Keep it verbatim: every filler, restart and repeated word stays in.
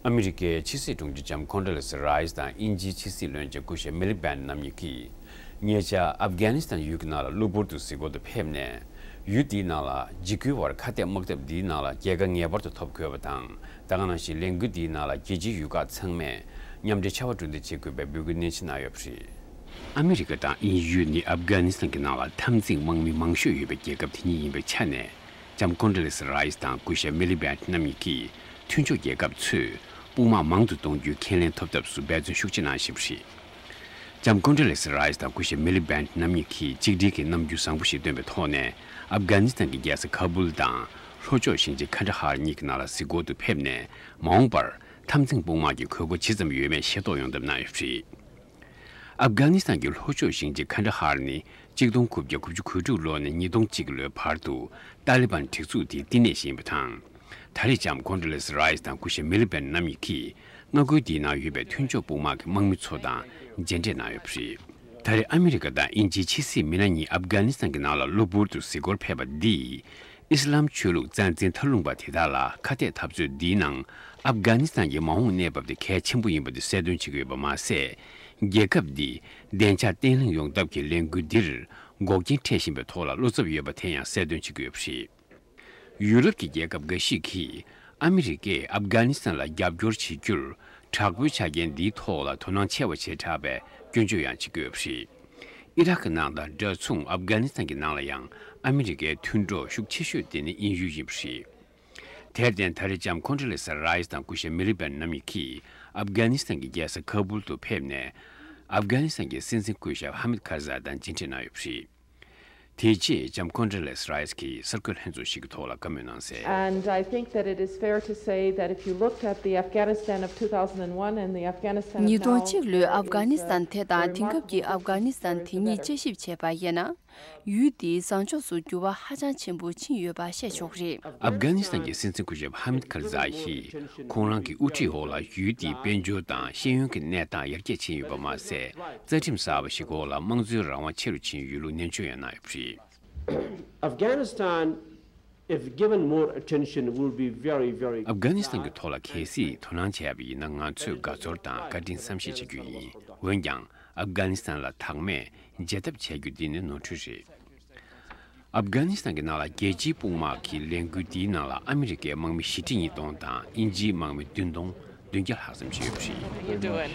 ཨ་མི་རི་ཀའི་ཕྱི་སྲིད་དྲུང་ཆེ་ལྕམ་ཀོན་ཌོ་ལེ་སི་རའི་སི་དང་དབྱིན་ཇིའི་ཕྱི་སྲིད་བློན་ཆེན་སྐུ་ཞབས་མི་ལི་བྷན་རྣམ་གཉིས་ཀྱིས། ཉེ་ཆར་ཨབ་གྷ་ནི་སི་ཐན་ཡུལ་གྱི་ནང་ལ་གློ་བུར་དུ་གཟིགས་སྐོར་དུ་ཕེབས་ནས། ཡུལ་དེའི་ནང་ལ་འཇིགས་སྐུལ་བར་ཁ་གཏད་དམག་འཐབ་འདིའི་ནང་ལ་རྒྱལ་ཁ་ངེས་པར་དུ་ཐོབ་དགོས་པ་དང་། ད་ག་ནང་བཞིན་ལས་འགུལ་འདིའི་ནང་ལ་རྒྱལ་སྤྱིའི་ཡུལ་ཁག་ཚང་མས་མཉམ་འབྲེལ་བྱ་བ་གྲུ་འདེགས་བྱེད་དགོས་པའི་འབོད་སྐུལ་ནན་ཆེ་གནང་ཡོད་པ་རེད། ཨ་མི་རི་ཀ་དང་དབྱིན་ཡུལ་ནི་ཨབ་གྷ་ནི་སི་ཐན་གྱི་ནང་ལ་འཐབ་འཛིང་དམག་མི་མང་ཤོས་ཡོད་པའི་རྒྱལ་ཁབ་དེ་གཉིས་ཡིན་པའི་ཆ་ནས། ལྕམ་ཀོན་ཌོ་ལེ་སི་རའི་སི་དང་སྐུ་ཞབས་མི་ལི་བྷན་རྣམ་གཉིས་ཀྱིས་མཐུན་ཕྱོགས་རྒྱལ་ཁབ་ཚོས་དཔུང་དམག་མང་དུ་གཏོང་རྒྱུའི་ཁས་ལེན་ཐོབ་ཐབས་སུ་འབད་བརྩོན་ཤུགས་ཆེ་གནང་བཞིན་པ་རེད། ལྕམ་ཀོན་ཌོ་ལེ་སི་རའི་སི་དང་སྐུ་ཞབས་མི་ལི་བྷན་རྣམ་གཉིས་ཀྱིས་གཅིག་སྒྲིལ་གྱི་རྣམ་འགྱུར་བཟང་པོ་ཞིག་བཏོན་པའི་ཐོག་ནས། ཨབ་གྷ་ནི་སི་ཐན་གྱི་རྒྱལ་ས་ཁ་བུལ་དང་ལྷོ་ཕྱོགས་ཞིང་ཆེན་ཁན་ད་ཧར་གཉིས་ཀྱི་ནང་ལ་གཟིགས་སྐོར་དུ་ཕེབས་ནས། མ་འོངས་པར་འཐབ་འཛིང་དཔུང་དམག་གི་དགོས་མཁོ་ཇི་ཙམ་ཡོད་མེད་ཤེས་རྟོགས་ཡོང་ཐབས་གནང་ཡོད་པ་རེད། ཨབ་གྷ་ནི་སི་ཐན་གྱི་ལྷོ་ཕྱོགས་ཞིང་ཆེན་ཁན་ད་ཧར་ནི་གཅིག་སྟོང་དགུ་བརྒྱ་དགུ་བཅུ་གོ་དྲུག་ལོ་ནས་ཉིས་སྟོང་གཅིག་ལོའི་བར་དུ་ཏཱ་ལི་བན་སྒྲིག་འཛུགས་དེའི་བསྟི་གནས་ཤིག་ཡིན་པ་དང་། ད་རེས་ལྕམ་ཀོན་ཌོ་ལེ་སི་རའི་སི་དང་སྐུ་ཞབས་མི་ལི་བྷན་རྣམ་གཉིས་ཀྱིས་མངའ་ཁུལ་འདིའི་ནང་ཡོད་པའི་མཐུན་ཕྱོགས་དཔུང་དམག་གི་དམག་མི་ཚོ་དང་མཇལ་འཕྲད་གནང་ཡོད་པ་རེད། ད་རེས་ཨ་མི་རི་ཀ་དང་དབྱིན་ཇིའི་ཕྱི་སྲིད་མི་སྣ་གཉིས་ཨབ་གྷ་ནི་སི་ཐན་གྱི་ནང་ལ་གློ་བུར་དུ་གཟིགས་སྐོར་ཕེབས་པ་འདིས། ཨི་སི་ལམ་ཆོས་ལུགས་རྩ་འཛིན་མཐའ་ལྷུང་པ་དེ་དག་ལ་ཁ་གཏད་འཐབ་རྩོད་འདིའི་ནང་ཨབ་གྷ་ནི་སི་ཐན་གྱི་མ་འོངས་གནས་བབ་དེ་གལ་ཆེན་པོ་ཡིན་པ་དེ་གསལ་སྟོན་བྱེད་ཀྱི་ཡོད་པ་མ་ཟད། རྒྱལ་ཁབ་འདི་བདེ་འཇགས་བརྟན་ལྷིང་ཡོང་ཐབས་ཀྱི་ལས་འགུལ་འདིར་འགོག་རྐྱེན་འཕྲད་བཞིན་པའི་ཐོག་ལ་བློ་འཚབ་ཡོད་པ་དེ་ཡང་གསལ་སྟོན་བྱེད་ཀྱི་ཡོད་པ་རེད། ཡུ་རོབ་ཀྱི་རྒྱལ་ཁབ་འགའ་ཞིག་གིས་ཨ་མི་རི་ཀས་ཨབ་གྷ་ནི་སི་ཐན་ལ་རྒྱབ་སྐྱོར་བྱེད་རྒྱུར་དྲག་པོའི་ཆ་རྐྱེན་འདིའི་ཐོག་ལ་དོ་སྣང་ཆེ་བ་བྱེ་བྲག་པའི་སྐྱོན་བརྗོད་ཡང་བྱེད་ཀྱི་ཡོད་པ་རེད། ཨི་རག་གི་ནང་དང་འདྲ་མཚུངས་ཨབ་གྷ་ནི་སི་ཐན་གྱི་ནང་ལ་ཡང་ཨ་མི་རི་ཀའི་མཐུན་གྲོགས་ཤུགས་ཆེ་ཤོས་དེ་ནི་དབྱིན་ཡུལ་ཡིན་པ་རེད། དེར་བརྟེན་ད་རེས་ལྕམ་ཀོན་ཌོ་ལེ་སི་རའི་སི་དང་སྐུ་ཞབས་མི་ལི་བྷན་རྣམ་གཉིས་ཀྱིས་ཨབ་གྷ་ནི་སི་ཐན་གྱི་རྒྱལ་ས་ཁ་བུལ་དུ་ཕེབས་ནས། ཨབ་གྷ་ནི་སི་ཐན་གྱི་སྲིད་འཛིན་སྐུ་ཞབས་ཧ་མིད་ཁར་ཛའི་དང་མཇལ་འཕྲད་གནང་ཡོད་པ་རེད། དེ་རྗེས་ལྕམ་ཀོན་ཌོ་ལེ་སི་རའི་སི་ཀྱིས་གསར་འགོད་ལྷན་ཚོགས་ཤིག་གི་ཐོག་ལ་བཀའ་མོལ་གནང་གསལ། And I think that it is fair to say that if you looked at the Afghanistan of two thousand one and the Afghanistan of now, ཉིས་སྟོང་གཅིག་ལོའི་ཨབ་གྷ་ནི་སི་ཐན་དེ་དང་དེང་སྐབས་ཀྱི་ཨབ་གྷ་ནི་སི་ཐན་དེ་གཉིས་དཔྱད་ཞིབ་བྱས་པ་ཡིན་ན། ཡུལ་འདིའི་བཟང་ཕྱོགས་སུ་འགྱུར་བ་ཧ་ཅང་ཆེན་པོ་ཕྱིན་ཡོད་པ་ཤེས་ཆོག་རེད། ཨབ་གྷ་ནི་སི་ཐན་གྱི་སྲིད་འཛིན་སྐུ་ཞབས་ཧ་མིད་ཁར་ཛའི་ཡིས་ཁོང་རང་གི་དབུ་ཁྲིད་འོག་ལ་ཡུལ་དེའི་དཔལ་འབྱོར་དང་ཤེས་ཡོན་གྱི་གནས་སྟངས་ཡར་རྒྱས་ཕྱིན་ཡོད་པ་མ་ཟད། རྩ་ཁྲིམས་གསར་པ་ཞིག་འོག་ལ་དམངས་གཙོའི་རང་དབང་ཆེ་རུ་ཕྱིན་ཡོད་ལུགས་ནན་བརྗོད་ཡང་གནང་ཡོད་པ་རེད། Afghanistan, if given more attention, will be very, very ཨབ་གྷ་ནི་སི་ཐན་གྱི་ཐོག་ལ་གལ་སྲིད་དོ་སྣང་བྱས་པ་ཡིན་ན་ང་ཚོས་དགའ་ཚོར་དང་བཀའ་དྲིན་བསམ་ཤེས་བྱ་རྒྱུ་ཡིན། འོན་ཀྱང་། ཨབ་གྷ་ནི་སི་ཐན་ལ་དྭགས་མས་བརྗེད་ཐབས་བྱ་རྒྱུ་འདི་ནི་ནོར་འཁྲུལ་རེད། ཨབ་གྷ་ནི་སི་ཐན་གྱི་ནང་ལ་རྒྱལ་སྤྱིའི་དཔུང་དམག་གི་ལས་འགུལ་འདིའི་ནང་ལ་ཨ་མི་རི་ཀའི་དམག་མི་བཞི་ཁྲི་ཉིས་སྟོང་དང་དབྱིན་ཇིའི་དམག་མི་བདུན་སྟོང་བདུན་བརྒྱ་ལྷག་ཙམ་ཞིག་ཡོད་པ་རེད། You're doing?